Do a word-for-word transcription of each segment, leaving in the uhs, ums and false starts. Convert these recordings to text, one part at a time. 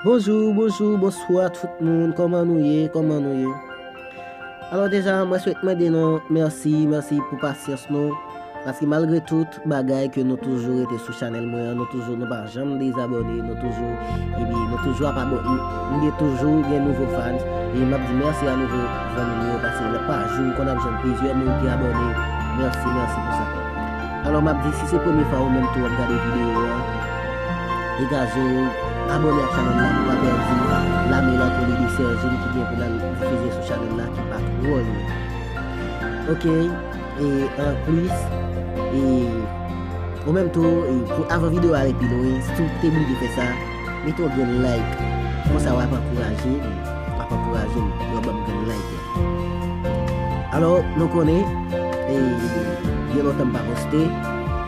Bonjou, bonjou, bonswa tout moun. Kòman nou ye? Kòman nou ye? Alò deja, mwen swete mande nou mèsi, mèsi pou pasyans nou. Paske malgre tout bagay ke nou toujou rete sou chanèl mwen an, nou toujou, nou pa janm dezabòne, nou toujou, epi nou toujou ap abòne, nou gen toujou gen nouvo fans. E m ap di mèsi a nouvo zanmi nou yo, paske lè pa jou, ou konn ap jwenn plizyè moun ki abòne. Mèsi, mèsi pou sa. Alò, m ap di, si se premye fwa ou menm tou w ap gade videyo a, degaje w, abòne ak chanèl la pou pa pèdi La Mélancolie de Sergine ki gen pou l al difize sou chanèl la ki pa twò lwen. Oke, e anplis, e ou menm tou, e pou avan videyo a ale pi lwen, si w te bliye fè sa, mete yon grenn like. Konsa w ap ankouraje m, w ap ankouraje m, lè w ban m grenn like la. Alò, nou konnen, e, gen lontan m pa poste,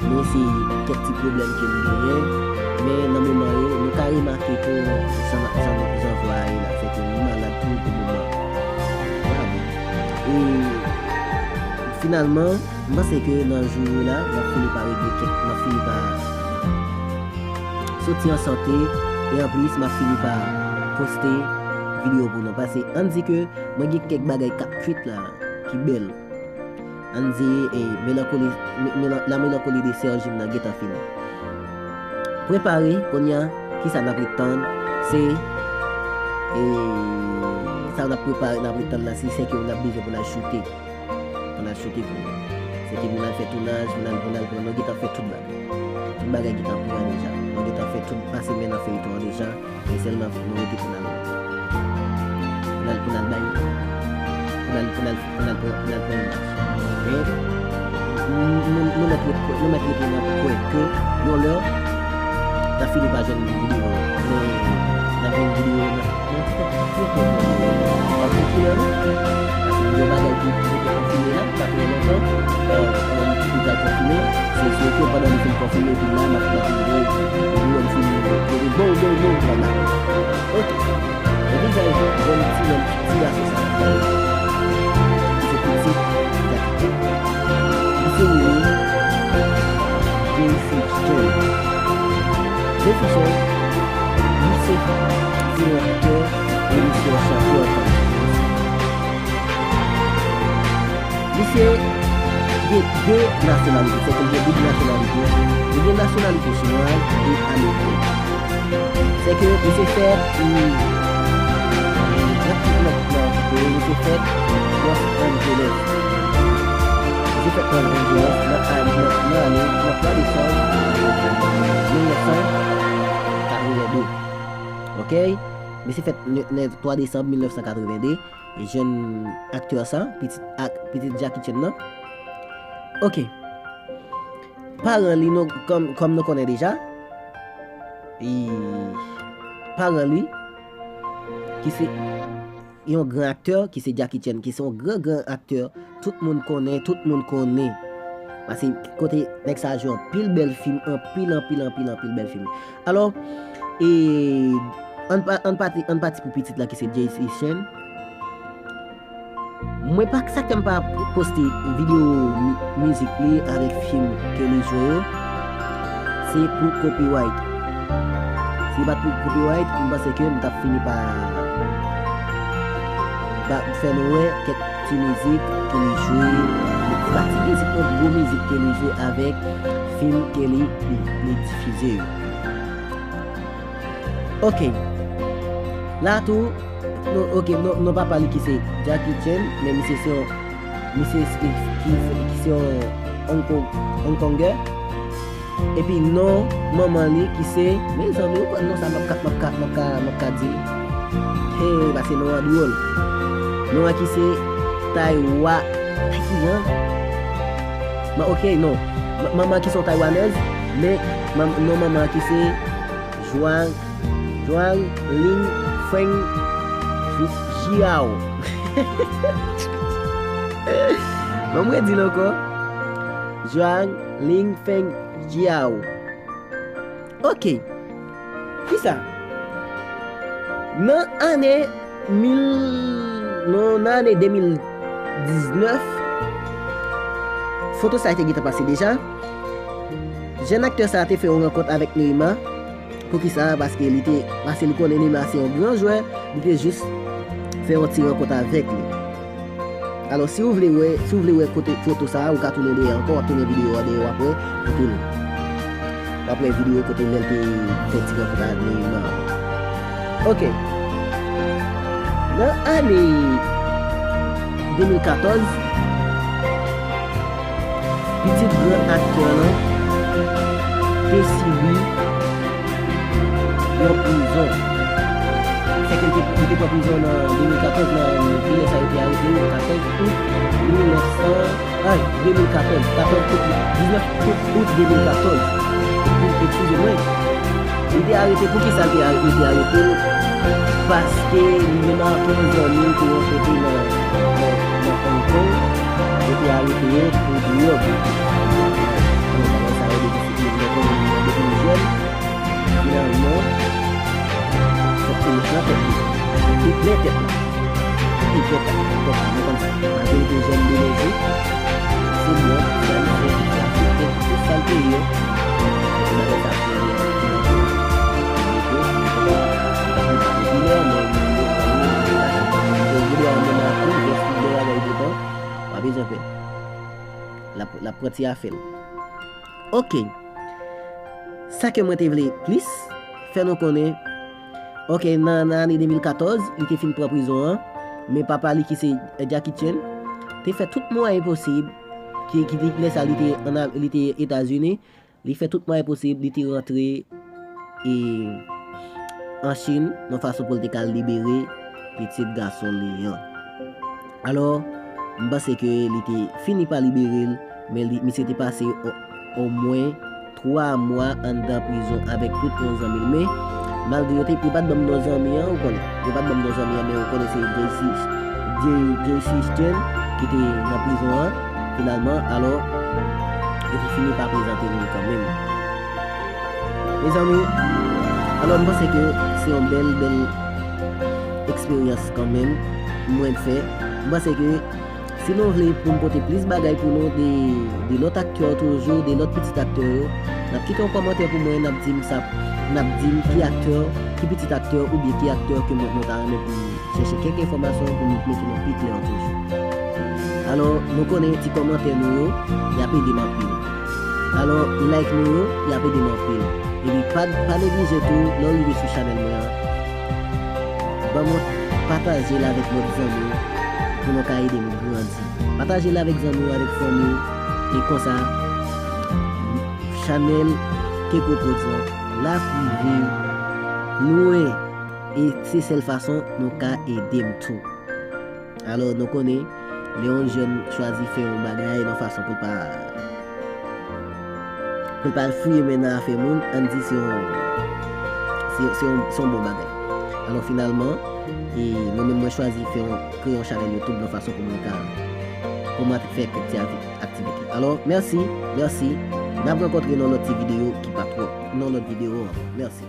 men se kèk ti pwoblèm ke m genyen, men nan moman yo, nou ka remake tou jan, jan, jan vwa a ye la, se ke nou malad tou pou moman. Vwala. E finalman, m panse ke nan jou yo la, m ap fini pa regle kèk, m ap fini pa soti an sante, e anplis, m ap fini pa poste videyo pou nou. Paske, ann di ke mwen gen kèk bagay k ap kwit la, ki bèl. Ann di, e, melankoli, me-, mela-, la mélancolie de Sergine nan gentan fini. Prepare, kounye a, kisa n ap ret tann? Se, e, sa n ap prepare, n ap ret tann la, se, se ke n ap bezwen pou n al choute. Pou n al choute pou nou. Se ke pou n al fè tounaj, pou n al, pou n al, pou n al, nou gentan fè tout bagay. Tout bagay gentan prè deja. Nou gentan fè tout, pase men nan feyton an deja. E sèlman nou rete pou n al, pou n al, pou n al bay, pou n al, pou n al, pou n al pran, pou n al pran imaj. Men, nou, nou, nou mèt ret kwè, nou mèt rete nan kwè ke yon lè, n ap fini pa jwenn videyo. Men, n ap jwenn videyo nan, nan TikTok, TikTok, TikTok. Paske kilè nou, paske gen bagay ki, ki te konfime la, pa twò lontan, e, e, ki pral konfime, se sou ke pandan li fin konfime, epi la, m ap, m ap rive, epi lè m fin, epi bon, bon, bon, vwala. Oke. Epi sa, jèn, jèn ti nonm, ti gason sa, ki se pitit Jackie Chan. Li se rele Jay Sean. Jay Sean, li se, se yon aktè e li se yon chantè an menm tan. Misye gen de nasyonalite, sèke l gen doub nasyonalite. Li gen nasyonalite chinwaz e ameriken. Sèke misye fèt, hmm, nan, nan, nan, misye fèt Los Angeles. Misye fèt Los Angeles nan ane, nan, nan ane, nan twa desanm mil nèf san katreven de. Oke? Misye fèt le, le twa desanm mil nèf san katreven de. Jèn aktè sa, pitit ak, pitit Jackie Chan nan. Oke. Paran li, nou, kòm, kòm nou konnen deja, e, paran li, ki se yon gran aktè, ki se Jackie Chan, ki se yon gran, gran aktè, tout moun konnen, tout moun konnen. Paske kote nèg sa jwe anpil bèl fim, anpil, anpil, anpil, anpil bèl fim. Alò, e, ann pa-, ann pati, ann pati pou pitit la ki se Jay Sean. Mwen pa, sa k fè m pa poste videyo mi-, mizik li avèk fim ke li jwe yo, se pou copyright. Si pa t pou copyright, m panse ke m t ap fini pa, pa fè nou wè kèk ti mizik ke li jwe, se pa ti mizik non, gwo mizik ke li jwe avèk fim ke li, li, li difize yo. Oke. La tou, nou, oke, non, non papa li ki se Jackie Chan, men misye se yon, misye se, ki, ki se yon Hong Kong, Hong Kongè. Epi non manman li ki se, mezanmi, ou konn non sa m ap ka, m ap ka, m ap ka, m ap ka di l. He, paske non an dwòl. Non an ki se Taiwa, Taiwan. Ma, oke, non. Ma-, manman ki se yon Taiwanèz, men manm-, non manman ki se Zhuang, Zhuang Ling Feng Zhu-, Jiao. Ban m redi l ankò. Zhuang Ling Feng Jiao. Oke. Kisa? Nan ane mil, non, nan ane de mil diznèf, foto sa a te gentan pase deja. Jèn aktè sa a te fè yon rankont avèk Neymar. Poukisa? Paske li te, paske li konnen Neymar se yon gran jwè, li te jis fè yon ti rankont avèk li. Alò, si w vle wè, si w vle wè kote foto sa a, ou ka tounen dèyè ankò, w ap tounen videyo a dèyè, w ap wè kote l. W ap wè videyo kote lè l te fè ti rankont avèk Neymar. Ok. Nan ane de mil katòz, pitit gran aktè lan te sibi yon prizon. Sèke li te, li te pran prizon nan de mil katòz, nan kilè sa yo te arete l, katòz out mil nèf san, ay, de mil katòz, katòz out, diznèf out de mil katòz. Epi, eskize mwen, li te arete, poukisa li te are-, yo te arete l? Paske li menm ak yon zanmi l te rankontre nan, nan, nan Hong Kong, yo te arete yo pou dwòg. Bon, bagay sa yo depi, depi, depi, depi l jèn, finalman, fòk te met nan tèt li. Te plen tèt la. Te plen tèt la. Fòk nou konn sa. Majorite jèn de nos jours, se mwen, sa li fè, sa li fè, tout sa l te ye. Bagay sa fè, pa bezwen pè. L ap, l ap pran ti afè l. Ok. Sa ke mwen te vle plis fè nou konnen, ok, nan, nan ane de mil katòz, li te fin pran prizon an, men papa li ki se Jackie Chan, te fè tout mwayen posib, ki, ki te, lè sa li te ann A-, li te Etazini, li fè tout mwayen posib, li te rantre, e, an Chin, yon fason pou l te ka libere pitit gason li an. Alò, m panse ke li te fini pa libere l, men li, misye te pase o-, omwen twa mwa anndan prizon avèk tout yon zanmi l. Men, malgre yo te, yo pa t ban m non zanmi an, ou konnen. Yo pa t ban m non zanmi an, men ou konnen se J C, J-, J C Chen ki te nan prizon an, finalman. Alò, yo te fini pa prezante nou l kanmenm. Mezanmi, alò, m panse ke se yon bèl, bèl eksperyans kanmenm mwen fè. M panse ke si nou vle pou m pote plis bagay pou nou de, de lòt aktè toujou, de lòt pitit aktè yo, n ap kite yon kòmantè pou mwen, n ap di m sa, n ap di m ki aktè, ki pitit aktè oubyen ki aktè ke mwen, mwen ta renmen pou m chèche kèk enfòmasyon pou m mete nou pi klè toujou. Alò, nou konnen ti kòmantè nou yo, y ap ede m anpil. Alò, like nou yo, y ap ede m anpil. Epi pa, pa neglije tou, lè w rive sou chanèl mwen an, ban mwen pataje l avèk lòt zanmi w pou nou ka ede m grandi. Pataje l avèk zanmi w, avèk fanmi w, e konsa, chanèl Keko Prodz lan, l ap rive lwen, e se sèl fason nou ka ede m tou. Alò, nou konnen, lè yon jèn chwazi fè yon bagay nan fason pou l pa, pou l pa al fouye men nan afè moun, ann di se yon, se, se yon, se yon bon bagay. Alò, finalman, e mwen menm, mwen chwazi fè yon, kreye yon chanèl YouTube nan fason pou mwen ka, pou mwen fè kèk ti akti-, aktivite. Alò, mèsi, mèsi. N ap rankontre nan lòt ti videyo ki pa twòp, nan lòt videyo an. Mèsi.